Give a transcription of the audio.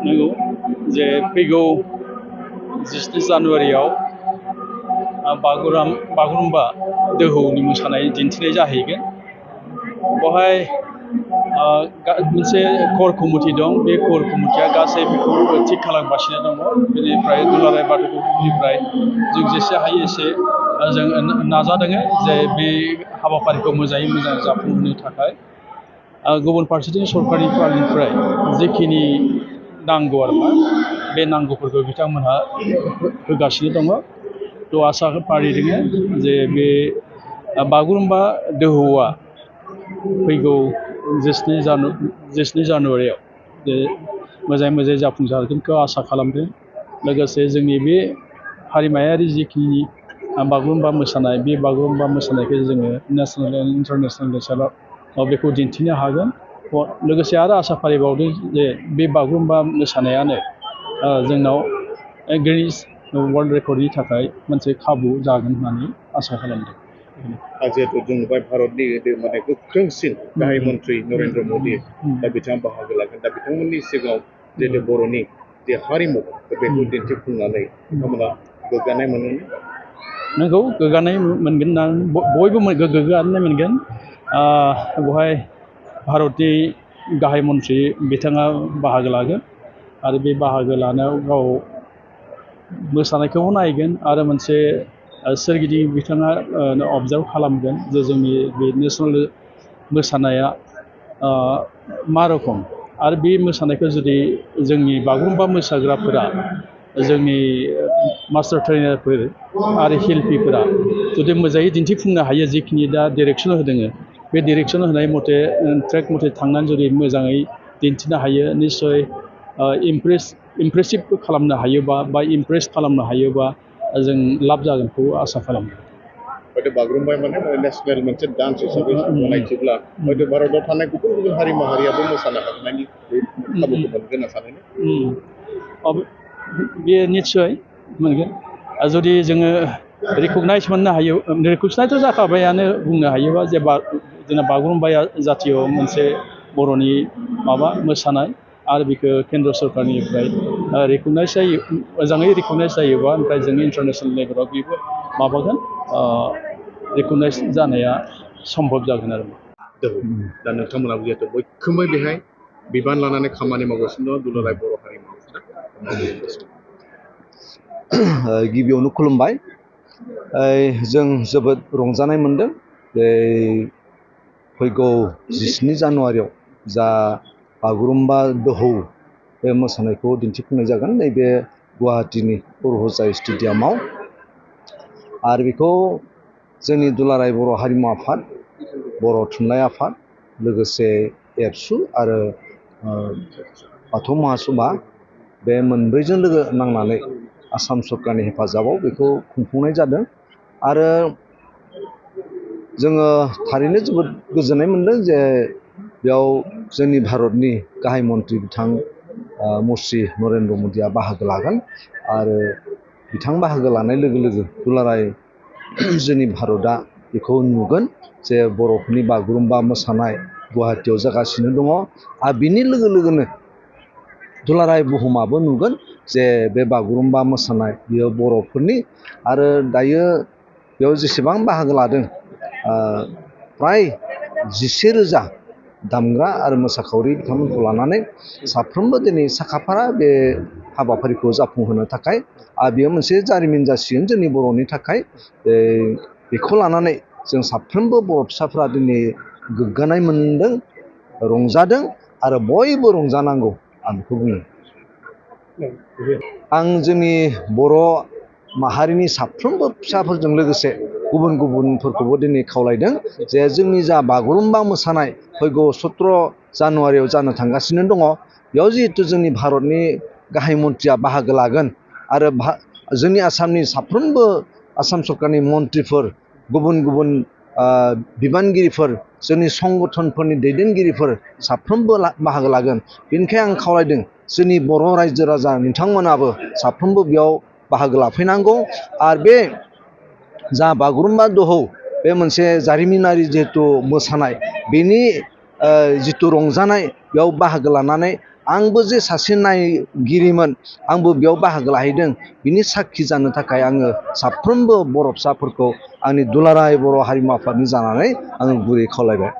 नंगौ जे फैगौ 17 जानुवारियाव बागुरुम्बा दोहौनि मोसानाय दिन्थिनाय जाहैगोन। बेवहाय मोनसे कर कमिटि दं। बे कर कमिटिया गासै बेखौ थिग खालामगासिनो दङ। बेनिफ्राय दुलाराय बाथौ गौथुमनिफ्राय जों जेसे हायो एसे जों नाजादों जे बे हाबाफारिखौ मोजाङै मोजां जाफुंहोनो थाखाय। गुबुन फारसेथिं सरकारनि फारनिफ्राय जेखिनि नांगौ आरोना बे नांगौफोरखौ बिथांमोनहा होगासिनो दङ। थ' आसा फारिदों जे बे बागुरुम्बा दोहौआ फैगौ 17 जानुवारियाव जे मोजाङै जाफुंसारगोनखौ आसा खालामदों। लोगोसे जोंनि बे हारिमायारि जिखिनि बागुरुम्बा मोसानाय, बे बागुरुम्बा मोसानायखौ जोङो नेसनेल एन्ड इन्टारनेसनेल लेभेलाव बेखौ दिन्थिनो हागोन। लोगोसे आरो आसा फारिबावदों जे बे बागुरुम्बा मोसानायानो जोंनाव गिनिस वर्ल्ड रेकर्डनि थाखाय मोनसे खाबु जागोन होननानै आसा खालामदों। जिहेतु जों नुबाय भारतनि माने गोख्रोंसिन गाहाय मन्त्रि नरेन्द्र मदि दा बिथाङा बाहागो लागोन। दा बिथांमोननि सिगाङाव जिहेतु बर'नि जे हारिमु बेखौ दिन्थिफुंनानै बिथांमोना गोग्गानाय मोनो। नंगौ, गोग्गानाय मोनगोन ना बयबो गोग्गानाय मोनगोन। बेवहाय भारतनि गाहाय मन्त्रि बिथाङा बाहागो लागोन आरो बे बाहागो लानायाव गाव मोसानायखौबो नायगोन आरो मोनसे सोरगिदिं बिथाङा अबजार्भ खालामगोन जे जोंनि बे नेसनेल मोसानाया मा रोखोम। आरो बे मोसानायखौ जुदि जोंनि बागुरुम्बा मोसाग्राफोरा, जोंनि मास्टार ट्रेनारफोर आरो शिल्पीफोरा जुदि मोजाङै दिन्थिफुंनो हायो, जिखिनि दा डिरेक्सन होदों, बे डिरेक्सन होनाय मथे ट्रेक मथे थांनानै जुदि मोजाङै दिन्थिनो हायो, निस्सय इमप्रेसिभ खालामनो हायोबा बा इमप्रेस खालामनो हायोबा जों लाब जागोनखौ आसा खालामो। हयथ' बागुरुम्बाया माने नेसनेल मोनसे डान्स हिसाबै गनायथिब्ला हयथ' भारताव थानाय गुबुन गुबुन हारि माहारियाबो मोसानो हानायनि खाबुखौ मोनगोन होनना सानो। बे निस्सय मोनगोन जुदि जोङो रिकगनाइज मोननो हायो। रिकगनाइजथ' जाखाबायानो बुंनो हायोबा जे जोंना बागुरुम्बाया जातीय मोनसे बर'नि मोसानाय आरो बेखौ केन्द्र सरकारनिफ्राय रिकगनाइज जायो, मोजाङै रिकगनाइज जायोबा ओमफ्राय जोंनि इन्टारनेसनेल लेभेलाव बेबो रिकगनाइज जानाया सम्भब जागोन आरो। दा नोंथांमोनाबो जिहेतु मैखोमै बेहाय बिबान लानानै खामानि मावगासिनो दं दुलाराय बर' हारिमुआव। गिबियावनो खुलुमबाय। जों जोबोद रंजानाय मोनदों बे फैगौ 17 जानुवारियाव जा बागुरुम्बा दोहौ बे मोसानायखौ दिन्थिफुंनाय जागोन नैबे गुवाहाटीनि पुरहुजाय स्टेडियामाव। आरो बेखौ जोंनि दुलाराय बर' हारिमु आफाद, बर' थुनलाइ आफाद, लोगोसे एबसु आरो बाथौ महासभा बे मोनब्रैजों लोगो नांनानै आसाम सरकारनि हेफाजाबाव बेखौ खुंफुंनाय जादों। आरो जोङो थारैनो जोबोद गोजोननाय मोनदों जे बेयाव जोंनि भारतनि गाहाय मन्त्रि बिथां मुस्रि नरेन्द्र मदिया बाहागो लागोन। आरो बिथां बाहागो लानाय लोगो लोगो दुलाराय जोंनि भारतआ बेखौ नुगोन जे बर'फोरनि बागुरुम्बा मोसानाय गुवाहाटीयाव जागासिनो दङ। आरो बिनि लोगो लोगोनो दुलाराय बुहुमाबो नुगोन जे बे बागुरुम्बा मोसानाय बियो बर'फोरनि। आरो दायो बेयाव जेसेबां बाहागो लादों फ्राय 11,000 दामग्रा आरो मोसाखावरि बिथांमोनखौ लानानै साफ्रोमबो दिनै साखाफारा बे हाबाफारिखौ जाफुंहोनो थाखाय। आरो बेयो मोनसे जारिमिन जासिगोन जोंनि बर'नि थाखाय। बेखौ लानानै जों साफ्रोमबो बर' फिसाफ्रा दिनै गोग्गानाय मोनदों, रंजादों आरो बयबो रंजानांगौ आं बेखौ बुङो। आं जोंनि बर' माहारिनि साफ्रोमबो फिसाफोरजों लोगोसे गुबुन गुबुनफोरखौबो दिनै खावलायदों जे जोंनि जा बागुरुम्बा मोसानाय फैगौ 17 जानुवारियाव जानो थांगासिनो दङ, बेयाव जिहेतु जोंनि भारतनि गाहाय मन्थ्रिया बाहागो लागोन आरो जोंनि आसामनि साफ्रोमबो आसाम सरकारनि मन्थ्रिफोर, गुबुन गुबुन बिबानगिरिफोर, जोंनि संगठनफोरनि दैदेनगिरिफोर साफ्रोमबो बाहागो लागोन। बेनिखायनो आं खावलायदों जोंनि बर' रायजो राजा नोंथांमोनाबो साफ्रोमबो बेयाव बाहागो लाफैनांगौ। आरो बे जा बागुरुम्बा दोहौ बे मोनसे जारिमिनारि जिहेतु मोसानाय, बेनि जिथु रंजानाय बेयाव बाहागो लानानै आंबो जे सासे नायगिरिमोन आंबो बेयाव बाहागो लाहैदों बिनि साखि जानो थाखाय आङो साफ्रोमबो बर' फिसाफोरखौ आंनि दुलाराय बर' हारिमु आफादनि जानानै आङो गुरै खावलायबाय।